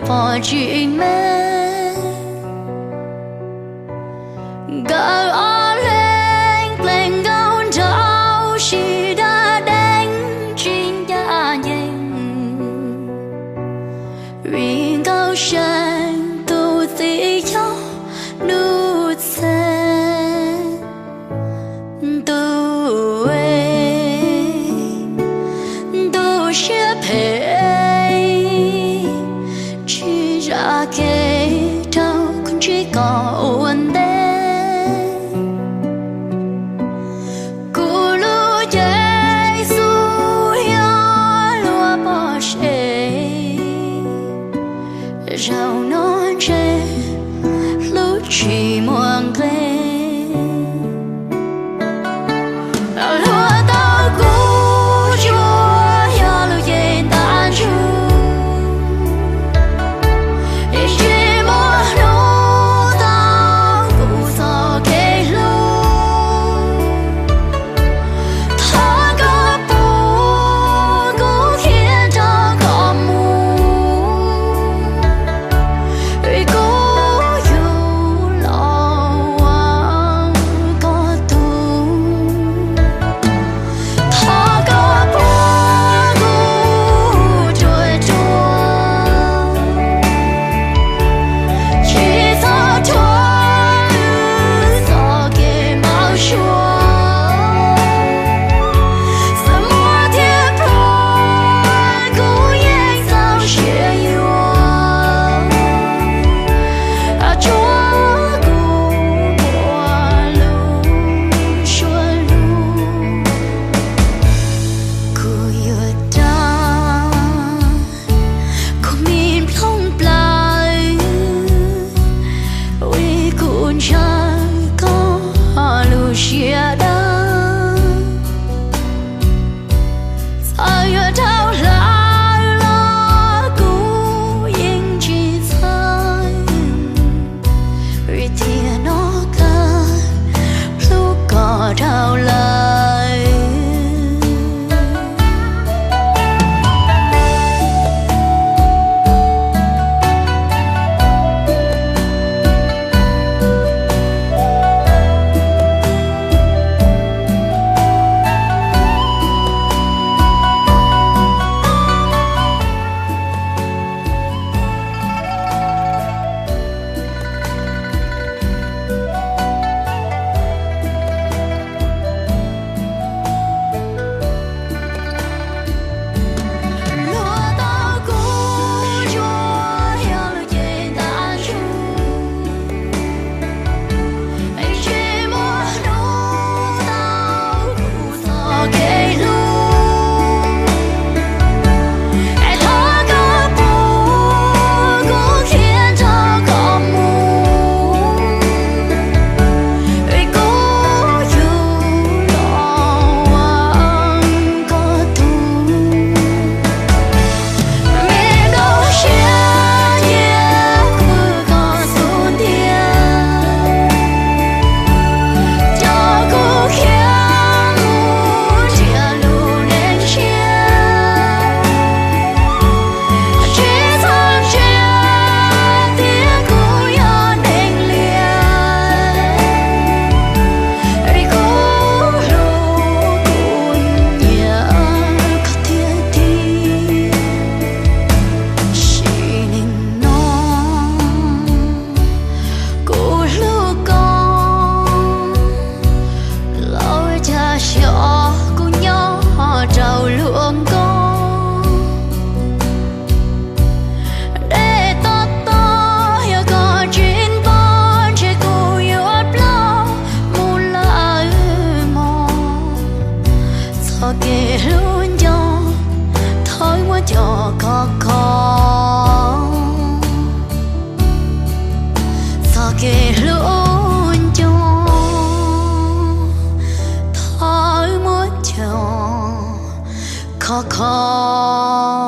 pom tsis me. Nkawd ob leeg plees nkauj nraug sib daj deev tsis ncaj ncees, vim nkauj seev tus txiv yog Nuj Txeeg. Ntuj, ntuj siab phem, tsis zam kev rau kuv ntsib koj ua ntej. Kuv lub cev xub yog luag pom seb, zaum no ntshe hlub tsis muaj nqis. Luag tau kuv tsuas yog lub cev ntaj ntsug, es tsis muaj hnub tau kuv txoj kev hlub. Thov koj pub kuv khiav nrog koj mus, vim kuv yug los ua koj tug. Thov koj pub kuv ruam ruam, tsis txhob cuag wb txoj kev npau suav. Xuas muag thiab pluag kuv yeej txaus siab yuav, tsuav kuv muaj lus suab lug. Kuv yuav dag kuv me nplooj plaws, vim kuv ntshaw koj lub siab dawb. Txawm yuav dhau hlaws los kuv yeej tsis txhawj, vim tiam no kawg hlub koj dhau lawm. Luag tau kuv tsuas yog lub cev ntaj ntsug, es tsis muaj hnub tau kuv txoj kev hlub. Es thov koj pub kuv khiav nrog koj mus, vim kuv yug los ua koj tug. Me nplooj siab cia kuv koj xub ntiag, coj kuv khiav mus nrhiav lub neej tshiab. Tsis txhob ntsia tias kuv yog neeg liam, vim kuv hlub kuv nyiam koj tiag tiag. Sim neej no kuv hlub koj, los ua cas xyov kuv nyob rau luag nkoj. Dej tob tob yog koj tsis npog ntshe kuv yuav ploj mus lawm mog. Txoj kev hlub nco thawj muab coj khov kho, txoj kev hlub nco thawj muab coj khov kho.